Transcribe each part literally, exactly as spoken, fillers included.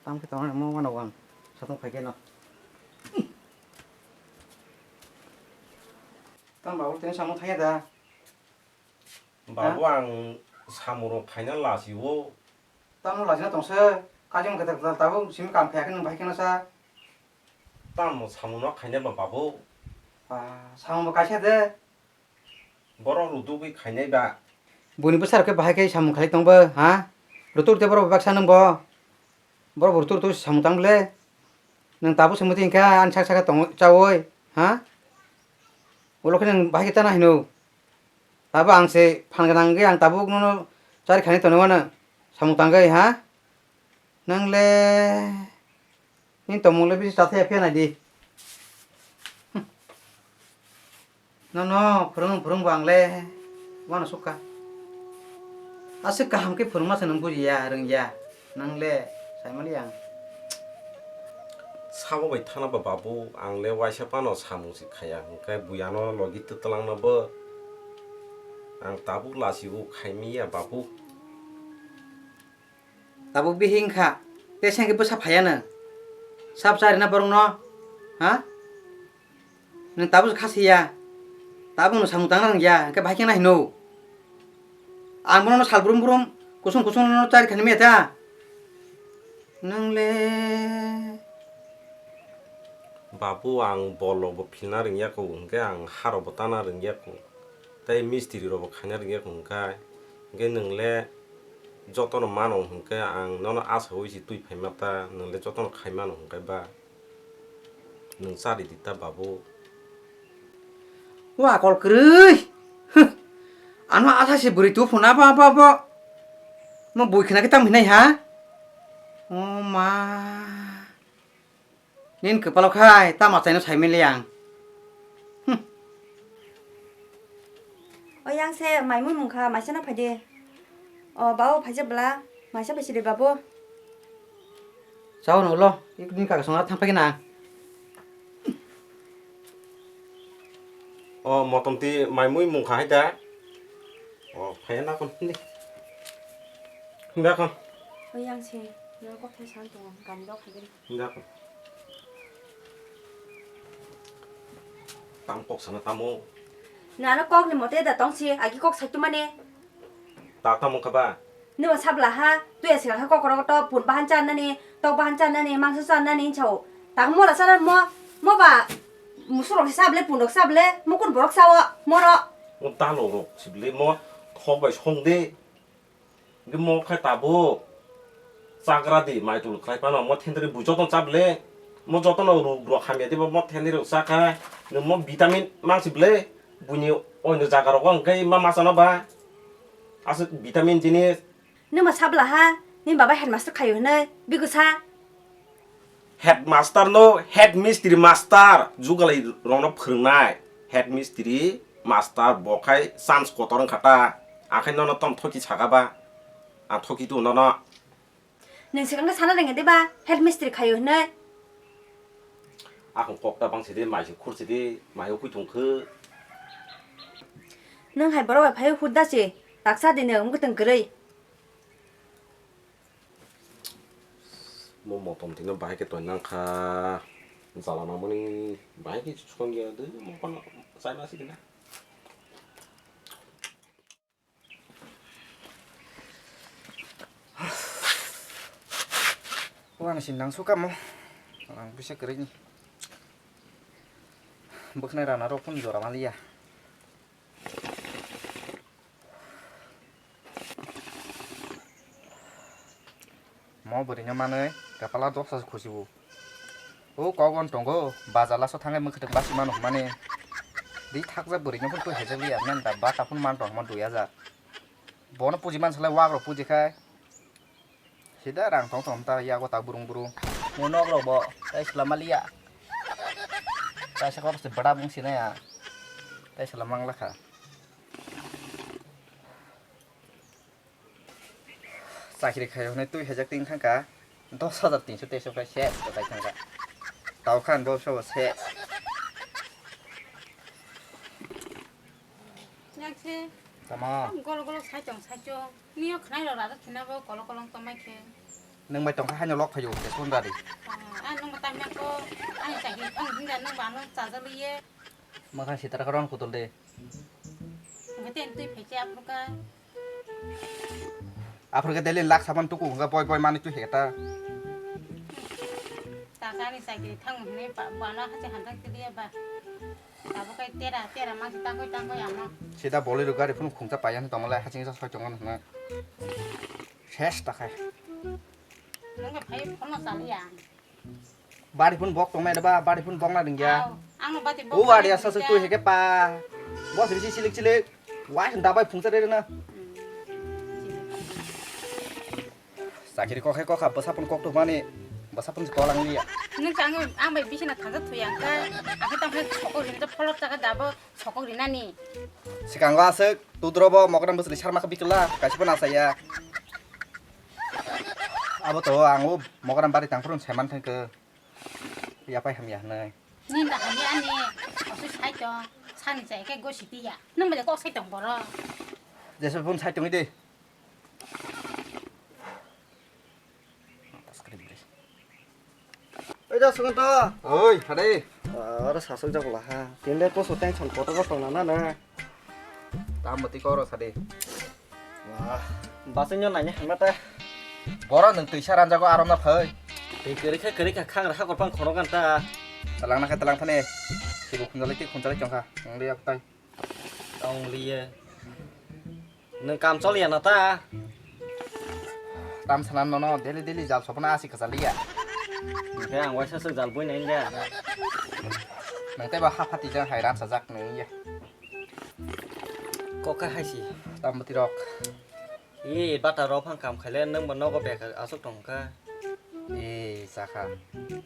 Tamo khe tongnai mo mano ang. Satung phai khe no. Tamo babu tini samung thangya da? Babu, ang samung rok khaina lasi o. Tamo lasi na tongsa. Kajang kata kata tabuk simi kam khaya khe nang bahai khe no sa. Tamo samung no khaina ba babu? Ah, samung bo kaisa de. Borok rudugwi khainai ba? Buini bwsarok khe bahai khe samung khalai tong bo, ha? Rutur tei borok baksa nwng bo? Borok bo rutur rutur samung tang bwle? Nwng tabuk se mwtwi hinkhe ani sak saka tong chaui, ha? Ulo khe nwng bahai khe chana hino? Tabuk ang se phan gwnang wngwi ang tabuk nono chari khainai tonwi uanw samung tangwi, ha? Nwng le nini tongmung le bisi chathaya phiya nai di. Nono phwrwng phwrwng bo ang le uanw sukha. Aswk kaham khe phwrwngma se nwng bujiya, rwngya. Nwng le saimali ang. Sabo bai thana ba babu, ang le waisa phano samung se khaya, hwnkhe buya no logi twtwlang no bo. Ang tabuk lasi o khaimya babu. Tabuk bihik wngkha, tei sengkhe bwsa phaiya nw? Sap charina borokno, ha? Nwng tabuk kha siya, tabuk nwng samung tangna nangya, hwnkhe bahai khe nahino? Ang bono sal brum brum, kusung kusung no chari khani meta. Nwng le. Babu, ang bol rok bo philna rwngya kho, hwnkhe ang ha rok bo tana rwngya kho. Tei mistiri rok bo khaina rwngya kho hwnkhe, hwnkhe nwng le jotono mano hwnkhe ang nono asaui se twi phaima ta, nwng le jotono khai mano hwnkhe ba nwng chari di ta babu. O akol kwrwi. Huh. Ano asa se bwrwi tu phuna ba ba ba. Mo bui khna khe tam hinai ha? O ma. Nini kwpalo khai tamo achaino saimili ang. Hmm. O yang se maimui mungkha, maisano phaidi. O bao phaisa bwla, maisa phaisidi babo. Chao no ulo, ikni kaka songna thang phai na. O motom ti maimui mungkha hai da. O phai na kon ni. Himba kon. O yang se, no kok thai san tongo, gani rok hai. Hinda. Tam kok sana tamo. Nano kok ni mote da tong si, agi kok sai tumane. Ta tamo kaba. Nima sabla ha, tu ya sila ha kok rok to pun bahan chan nani, tok bahan chan nani, mangsa chan nani chao. Tak mo la sana mo, mo ba musuk rok si sable, pun rok sable, mukun borok sao, moro. Mo talo rok sibli mo, khok bai song de. Hingke mo khe tabuk chagra di, mai tulu khlai phano mo thendri bui jotono cha bwle. Mo jotono ruk rok hamya diba mo thendri rok cha kha. Nwng mo vitamin mangsi bwle. Buini oino jaga rogo hingke ma masa no ba. Aswk vitamin jinis. Nwng ma sabla ha, nini baba headmaster khayo hinwi, bigwsa. Headmaster no, head mistri master, jugalai rokno phwrwngnai. Head mistri master bo khai chance kotor wngkha ta. Akhai nono tom thoki saka ba? Ang thoki tu nono. Nwng swkang khe sana rwngya de ba, head mistri khayo hinwi? Akung kok ta bang sidi, mai se khur sidi, mai o khuitong khe. Nwng hai borok bai phai hut da se, taksa di nwng mwkhwtwng kwrwi. Mo motom tino bahai khe tong nang kha. Jala nangmani bahai khe song ya de, mo kono chai ma sidi na. Wani sin nang sukamo. Ang bisa kwrwi ni. Bwkhnai rana rok phun jora maliya. Mo bwrwino manwi kapala dosa se khusibu. O kok on tongo, bazar laso thangwi mwkhwtwng basi mano hwnmani. Di thakjak bwrwino phun twi haijak liya, men da bata phun man tongmo dui hajar. Bono puji man salai wagrok puji khai. Sida rang tong tong ta yago ta burung burung. Mo nok rok bo tai slam maliya. Tai sa kor se bada bung sinaya. Tai slam mang lakha. Chakri khai hwnwi twi haijak ting thangkha dos hajar tinso teso khai se kotai thangkha. Tau khan bo sabo se. Yang se. Tama. Golo golo sai tong sai tong. Niyo khnai rok rada khina bo kolo kolo tongmai khe. Nwng bai tongkha haino lok phaio, tei phone radi. Ah, nwng bo tamya ko, ani chakri phang hinga nwng ba nwng chajak liye. Mwkhang sitra karon kutul de. Nwng ten twi phai che apruka. Aphuru khe daily lakh saban tuku hwnkha boi boi manwi twi hekta. Tasa ani chakri thang hwnwi ba-, bana hachi handak tiliya ba. Abo kai tera, tera mangsi tangkoi tangkoi amo. Sida Bolero gari phunu khungsa paiya hwn tongmalai hachingsa soi tongo hwnwi. Ses ta khai. Nwng khe phai phone no chaliya. Bari phun bok tongmai da ba, bari phun bok na ringya. Aw, ang no bati bok. O ari asa se tui heke pa. Bos bisi silik silik. Wah, dabai phungsa re na. Hmm. Sakiri kokhe kokha, bwsa phun kok tuk mani. Bwsa phun kolang liya. Nwng chang ang bai bisi na thangsa thuya ka. Akhe tang phai sokok rinja pholot taka dabo sokok rinani. Sikango aswk, tudrobo mokram bwsli sarma kha bikla, kaisa phun asaya. Abo to ang o mogoram bari tang phuru saiman thangkhe. Yapai hamya hwnwi. Nini da hamya ani osu sai tong, sani chai khe gosi tiya. Nwng bai kok sai tong boro. Jesa phun sai tong de. Oi da Sukanto. Oi, hade. Aro sasuk jago laha. Tinde koso tension kotor tong na na. Tamo twi koro sadi. Wah, basing nyo nanya hama ta. Boro nwng twisa ranjago aro na phai. Tei kwrwi kha kwrwi kha khang rakha korpang khono kan ta. Talang na kha talang thani. Sibo khunjalai tei khunjalai chongkha. Nwng liya tai. Tong liya. Nwng kam choliya na ta. Tam sanan nono daily daily jal sopna asi khajaliya. Hingke ang waisa se jal bui nai ya. Nwng tei ba ha phati jang hai ran sajak nwng ya. Kok kha hai si. Tam bwtwi rok. Ee, bata rok phang kam khaile nwng bo nogo bek aswk tong kha. Ee, chakha.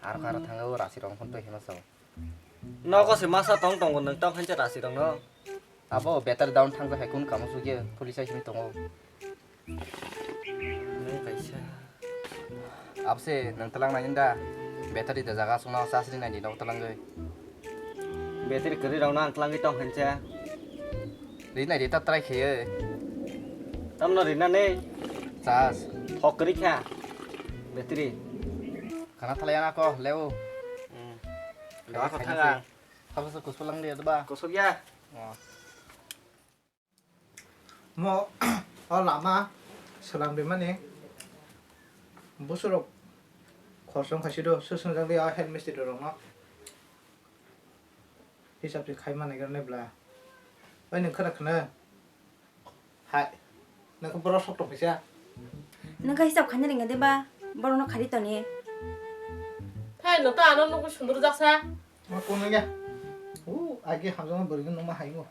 Aro kha aro thangwi o rasi rok phun twi hima sao. Nogo se masa tong tongo nwng tong khan cha rasi rok no. Abo battery down thang hai kun kamu sugya police ai simi tongo. Nwng kaisa. Abse nwng talang nai da battery da jaga sungna charge ri nai di nok talangwi. Battery kwrwi rok no ang talangwi tong khan cha. Ri nai di ta try kheye. Tamno ri na ne? Charge. Thok kwrwi kha. Battery. Khana thalai ana ko leo. Hmm. Kaya kaya kaya. Thang ang. Habsa kusuk lang dia ba. Kusuk ya. Oh. Mo o lama swlang rimani busurok khorsom khaisi do swswngjak di o head mistri rokno hisab se khai manai gana bla. Oi nwng khwna khwna hai nwng khe borok sok tong khaisa. Nwng khe hisab khaina ringya de ba borokno khari toni. Hai no ta ano nukui sunduru jaksa. Ma kunu ya. U agi hamjama bwrwi numa haimo.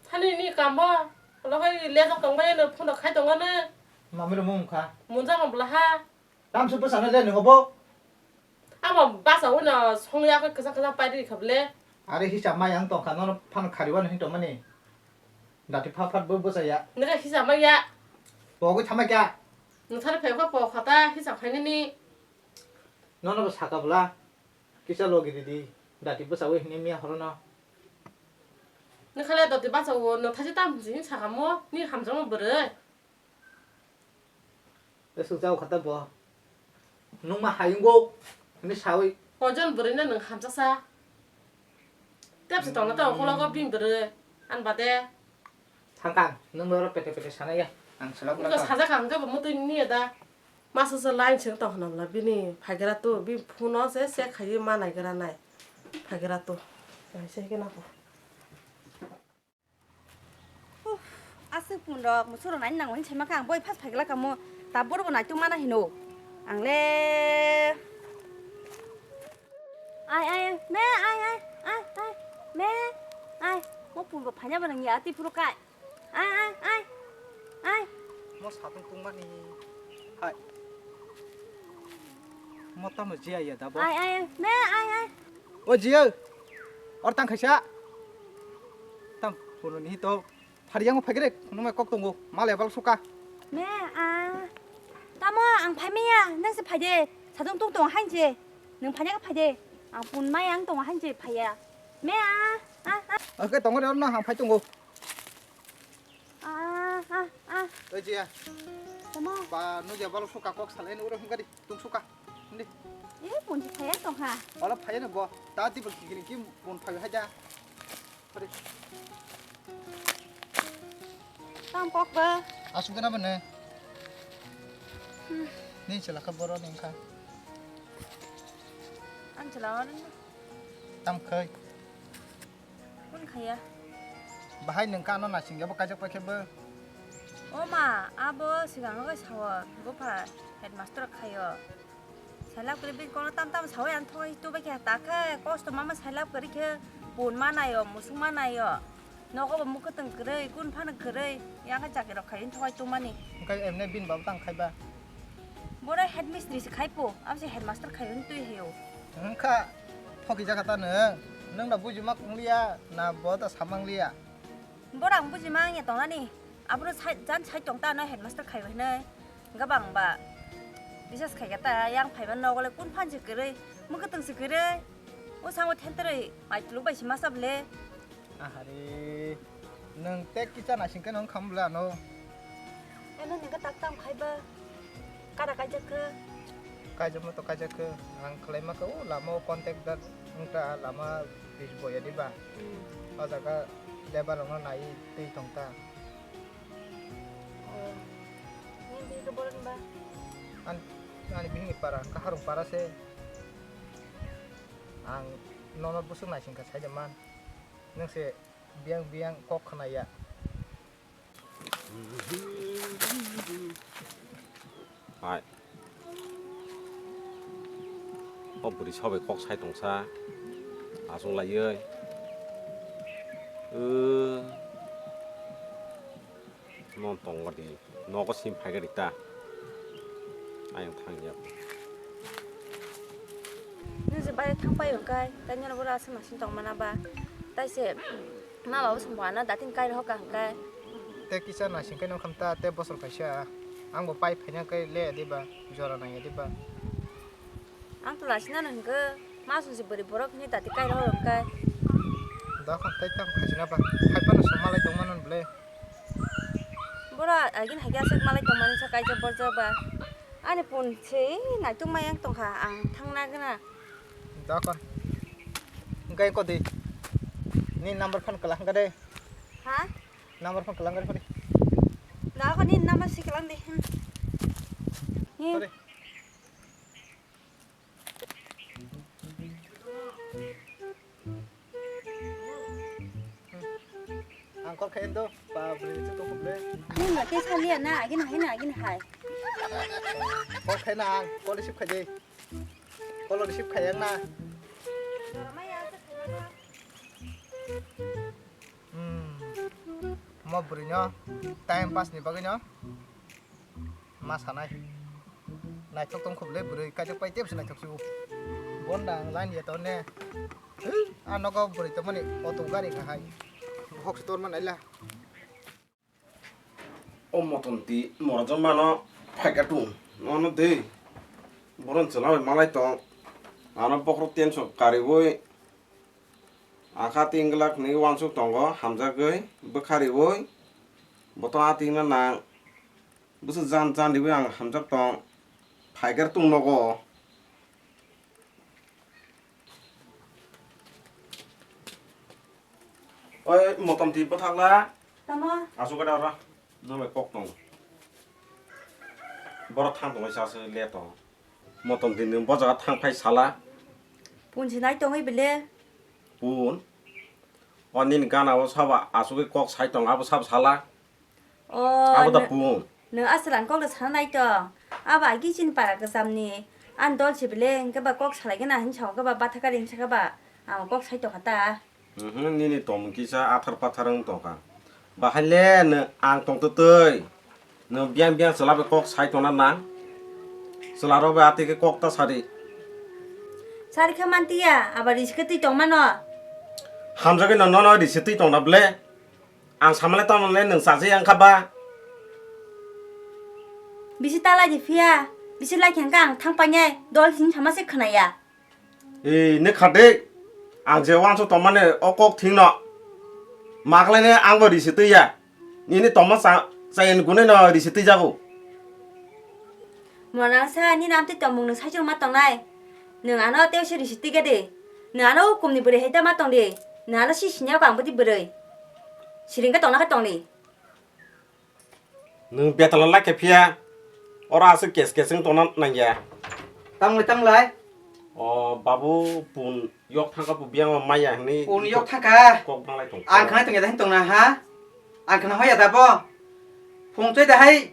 Thani ni kambo, logai lejak tongbai no phone khai tongo ne. Mamre mung kha. Munjak no bwla ha. Tamsuk bwsano le nungo bo. Amo basa uno songya khe kwchang kwchang paidi kha bwle. Are hisa mai ang tongkha nono phano khariwano hin tongmani. Dati phat phat bo bwsaya. Nire hisa mai ya. Pogwi thama kya. Nwthari phai kha po khata hisa khainani. Nono bo saka bwla. Kisa logi ridi. Dati bwsawi hini miya horono. Nwkhale dati basa o nwthaji tam hwnsi sakamo ni hamjakma bwrwi. Esuk jao khata bo. Nungma hayungo. Hini sawi. Ojon bwrwino nwng hamjaksa. Tepsa tongna ta okologo bini bwrwi. An bade. Thangkang, nung oro pete pete sana ya. Ang selak. Nung sajak ang khe bo mutui niya da. Masa sa line seng tong hwnam la bini phaikra tu, bini phone o se se khaiwi ma naigra nai. Phaikra tu. Ang se khe nako. Uff, aswk phone rok, musurok nai nango hinwi saima kha ang boi phas phaikla kamo. Ta boro bo naituk mana hino. Ang le. Ai, ai, ai, me, ai, ai, ai, ai, me, ai. Mo phone bo phaina bo nang ya, ti phuru kai. Ai, ai, ai, ai. Mo satung tungmani. Hai. Mo tamo jia ya dabo. Ai, ai, ai. Me, ai, ai. O jia. Or tang khaisa. Tam puno ni to. Phari yango phagre, nung mai kok tongo. Mal ebal suka. Me, a. Tamo ang phai maya, nang se phai de. Satung tung tong hain je. Nung phai nang phai de. Ang pun mai ang tong hain je phai ya. Me, a. A, a. Oke, tongo de no hang phai tongo. A, a, a. Oi, jia. Ba, nugya balo suka kok salai ni uro hingkari, tung suka. Hindi. Eh, punchi phaya tong ha. Ola phaya ni bo, ta tibul kikini ki bun phaya haja. Pare. Tam kok ba. Asuk na bane. Hmm. Ni chala ka boro ni kha. Ang chala wan. Tam khai. Kun khaya. Bahai nung kano nasing ya bo kajak paikhe bo. O ma, abo sigang no sawa, bupha headmaster khayo. Sailap kwrwi bini kono tam tam sawi ang thoi tu bai khe ta khe kosto mama sailap kwrwi khe pun ma nayo, musung ma nayo. Nogo bo mukhwtwng kwrwi, kun phano kwrwi, yang khe chakri rok khai thoi tu mani. Engkai emne bini babo tang khai ba. Boro headmistress khai po, abo se headmaster khai hwn twi heyo. Wngkha thoki jaka ta nwng, nwng da bujima kungliya na bo da samang liya. Boro ang bujima ang ya tongnani, abro sai jan sai tong ta no headmaster khai hwnwi. Gabang ba. Bisas khai ta yang phaiba nogo le kun phan se kwrwi, mukhwtwng se kwrwi. O sango thenterwi mai tuluk bai se masa bole. Ahare, nwng tei kisa naising khe nwng kham bwla ano. Eno ningkhe tak tam khai ba. Kada kaijak khe. Kaijak ma to kaijak khe. Ang khlai ma khe o lama o contact dat wng ta lama bis boya di ba. Hmm. O jaga lebar rok no nai twi tong ta. Oh. Nini bihik khe boron ba? An, ani bihik ni para, kaharung para se. Ang nono bwswk naising kha sai de man. Nwng se biyang biyang kok khna ya. Hai. O bwrwi sabai kok sai tongsa. Achuk laiwi. O. Non tongma di. Nogo sim phai gari ta. Ayang thang ya. Nung je bai thang pai hwnkhe, tai nini bwrwi aswk naising tong mana ba? Tai se, ma babu se bo ano datin kai rohor ka hwnkhe. Tei kisa naising khe nung khamta, tei bosor kaisa. Ang bo pai phaina khe le diba, jora nang ya diba. Ang to naising nano hwnkhe, ma song se bwrwi borok hwnwi dati kai rohor hwnkhe. Dokhon tei tamo khaisina ba, hai phano se malai tong mano bwle. Boro agini hai khe aswk malai tong mani sa kaijak borjak ba. Ani phone se naituk ma yang tong kha, ang thang na gana. Dokhon. Hwnkhe kodi. Ni number phone kwlak hwnkhe de. Ha? Number phone kwlak hwnkhe de. Dokhon ni number se kwlak di. Hmm. Ni. Sorry. Ang kok khayan do, pa bwrwi se tong khup le. Nini ba khe saliya na, agini hai na, agini hai. Kok khai na ang, call receive khai de. Call receive khai yang na. Hmm. Mo bwrwi no time pass ni bagwi no. Ma sanai. Naithok tong khup le bwrwi, kaijak pai tebse naithok se o. Bon da ang line ya to ne. Hei, a nogo bwrwi tongmani auto gari ka hai. Hok se tor manai la. O motom ti morajak mano phaika tung. Nono de. Boron chwla bai malai tong. Ano bokhorok tension kariwi. Akha tin glak ni uansuk tongo, hamjagwi bwkhariwi. Boto a tin no nang. Bwswk jan jan riwi ang hamjak tong. Phaigar tung nogo. Oi, motom ti bwthakla. Tamo? Asuk gada ora. Nang bai kok tong. Borok thang tongwi sa se le tong. Motom ti nwng bo jaga thang phai sala. Pun sinai tongwi bile. Pun. O nini gana o sabo asugwi kok sai tong abo sabo sala. O, abo da nw-, pun. Nwng aswk ang kok da sana nai tong. Abo agi chini para kwcham ni. Ani dol si bile hwnkhe ba kok salai gana hinwi sa hwnkhe ba bathakari hinwi sa khe ba ang kok sai tong kha ta. Mhm, nini tongmung kisa athar pathar wng tongkha. Bahai le nwng ang tongtwtwi. Nwng biyang biyang chwla bai kok sai tongna nang. Chwla rok bai atwi khe kok ta sadi. Sari khe mantiya, aba risi khe twi tongmano. Hamjagwi no nono risi twi tongna ble. Ang samale tongmale nwng chajakya wngkha ba. Bisi ta lai di phiya, bisi lai khe hwnkhe ang thang painai, dol sini sama se khwnaya. Ei, ne kha de. Ang je uansuk tongmani o kok thingno. Maklaine angbo risi twiya. Nini tongma cha-, chayani gunino risi twijago. Mona sa ni nam twi tongmung nwng saichung ma tongnai. Nwng ano tei se risi twi khe de. Nwng ano hukum ni bwrwi hai ta ma tong de. Nwng ano si sini ako ang bwtwi bwrwi. Siring khe tongna khe tong de. Nwng betala lai khe phiya. Oro aswk kes kes wng tongna nangya. Tanglai, tanglai. O babu pun yok thangka bu biyang maya hwnwi Pun yok thangka. Kok banglai tong. Ang khna tongya da hin tongna ha. Ang khna hoya da bo. Phung twi da hai.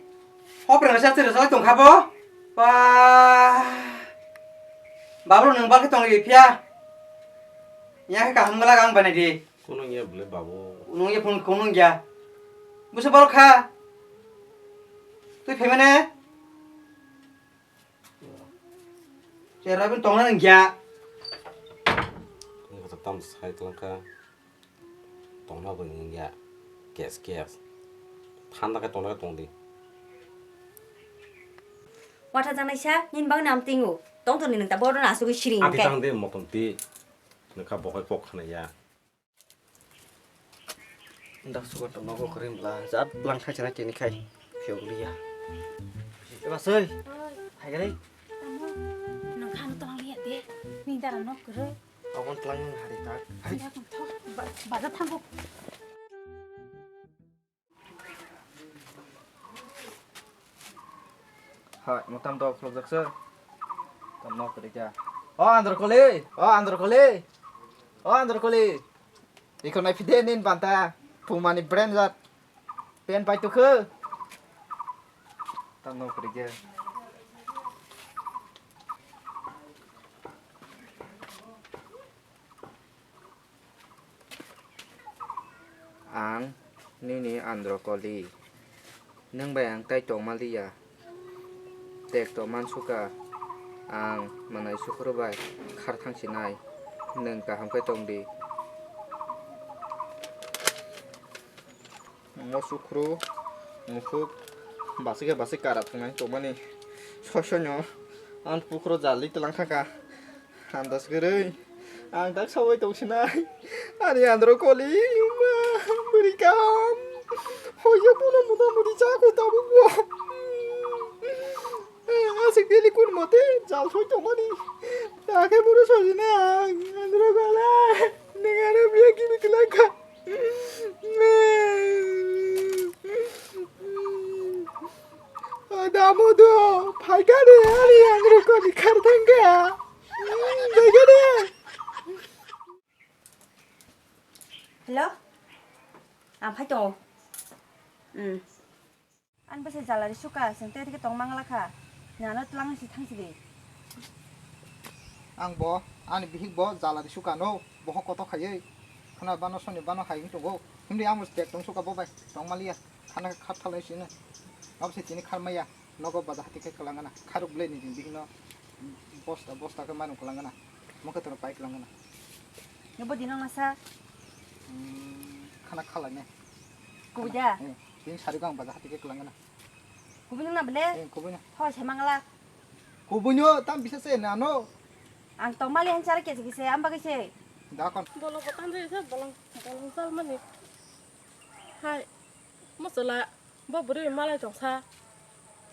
Hop rang sa twi rasa tong kha bo. Ba. Babu nwng ba khe tong ri phiya. Ya khe kaham gala gang banai di. Kunung ya bole babu. Kunung ya phung kunung ya. Busa bal kha. Twi phaimane. Chera bin tongna nang ya. Ini kata tam sai tongka. Tongna bo nang ya. Kes kes. Thanda ka tongna ka tong di. Watha janai sa, nin bang nam tingu. Tong toni nang ta bodo na asugui siring Ati ke. Tang de motom ti. Nang ka bokai kok khana ya. Dak sugar to nogo kwrwi bla jat blang khai chana tini khai phiyok liya. Eba soi. Hai gari. Nang khan tong liya de. Ni dara nok kwrwi. Abon tlang nang hari tak. Hai. Ni dak thok. Ba-, baja thango. Hai, motam dok khulok jak sir. Tam nok kwrwi kha. O Androkoli, o Androkoli. O Androkoli. Iko nai phide nin banta. Pumani brand jat. Pen pai tukhu. Tam nok kwrwi kha. Ang nini Androkoli, nwng bai ang tai tongma liya. Tek to mansuka, ang manai sukhru bai khar thang sinai, nwng kaham khe tong di. Mo sukhru, mukhuk, basike basik kara thwngnai tongmani. Soisoino ang pukhro jali twlang thangkha. Andas kwrwi. Ang tak sawi tong sinai. Ani Androkoli, ma, bwrwi kaham. Hoyo bono muda mudi chakho tabukbo. Aswk daily kun mote jal soi tongmani. Takhe boro sojina ang Androkoli. Nengaro biya kimi kwlangkha. Damodo, phaikha de, ani Androkoli khar thangkha. Phaikha de. Hello? Ang phai tongo. Hmm. Ani bwsai jalari suka, chwng tei tei khe tong mangla kha. Nano twlang si thang si di. Ang bo, ani bihik bo jalari suka no, boho koto khaiwi. Khna bano soni bano hai wng tongo. Himdi ang bo tek tong suka bo bai, tong maliya. Khana khat thalai sini. Abo se tini khar maya. Nogo baja hati khe kwlangana. Kharuk bwlai ni din bihik no bosta bosta khe manu kwlangana. Mokhe toro pai kwlangana. Nobo di nang nasa? Hmm, khana khalai ne. Kubui da? Eh, tini sari kang baja hati khe kwlangana. Kubui nang na bele? Eh, kubui na. Thoi se mangala. Kubui no tam bisa se na no. Ang tong mali han chara kesi kesi am bagai se. Da kon. Bolong kotan de se bolong bolong sal mani. Hai. Masala. Bo bwrwi malai tongsa.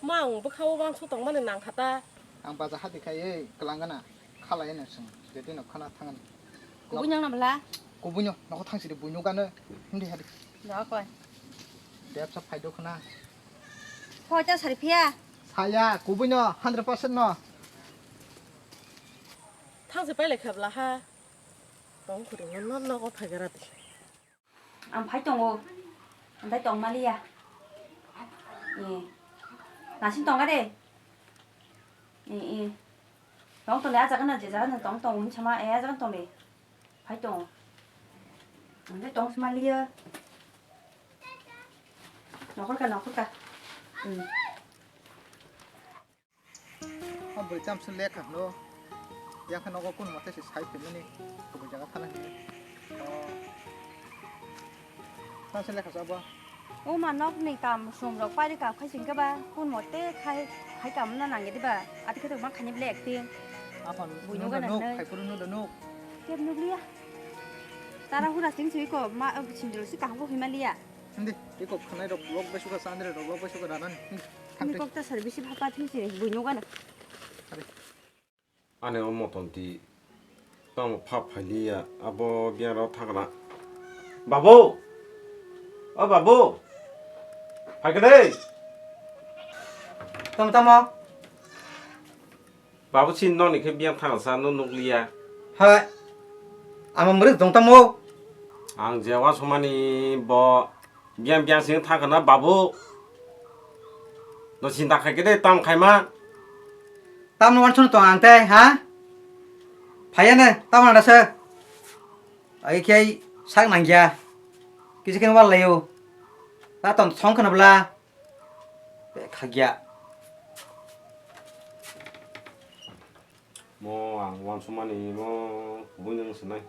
Ma ang bwkha o uansuk tongmani nangkha ta. Ang baja hati khai kwlangana khalai no chwng tei tino khana thangani. Kubui nang na bwla? Kubui no nokho thang sidi buino gano hindi hadi. Da koi. Depsa phaido khana. Hoi ta sari phiya. Saya kubui no hundred percent no. Thang se pailai kha bwla ha. Tong khuri no no ko phagara di. Ang phai tongo. Ang phai tong maliya. Eh. Nasin tong de. Eh, eh. Tong tong de, a jaga na je jaga na tong tong hin sama, eh, a jaga tong de. Phai tongo. Ang phai tong maliya. Nokhor ka, nokhor ka. Hmm. O bwrwi chamsu lekha hwno. Yang khe nogo kun mote se sai phaimani. Kubui jaga thana hinwi. O. Chamsu lekha sabo. O ma nok ni kam sum rok pari ka khai sing khe ba kun mote khai khai kam na nang di ba. Ati khe to ma khani ble acting. Apan Buino nudo gana nuk, nai. Khai puru nudo nuk. Kep nuk liya. Tara hura sing sui ko ma sindro si kaham ko hima liya. Hindi, iko khanai rok vlog bai suka sandre rok vlog bai suka ranan. Hindi. Ani kokta sar bisi phapa thwi se bui nugana. Ani o moton ti tamo phap phailiya abo biya rok thangna. Babu! O babu! Phaikhe dei! Tamo tamo? Babu, chini nokni khe biyang thangsa no nukliya. Hai. Ama mwrwk tong tamo? Ang je uansukmani bo biyang biyang sing thangkha na, babu. No sinta khaikhe de tam khaima. Tamno uansukno tong ang tei, ha? Phaiya ne, tamno da se. Ai khe sak nangya. Kisa khe wal layo. Ta ton song khna bla. Khagya. Mo ang uansukmani mo kubui nang sinai.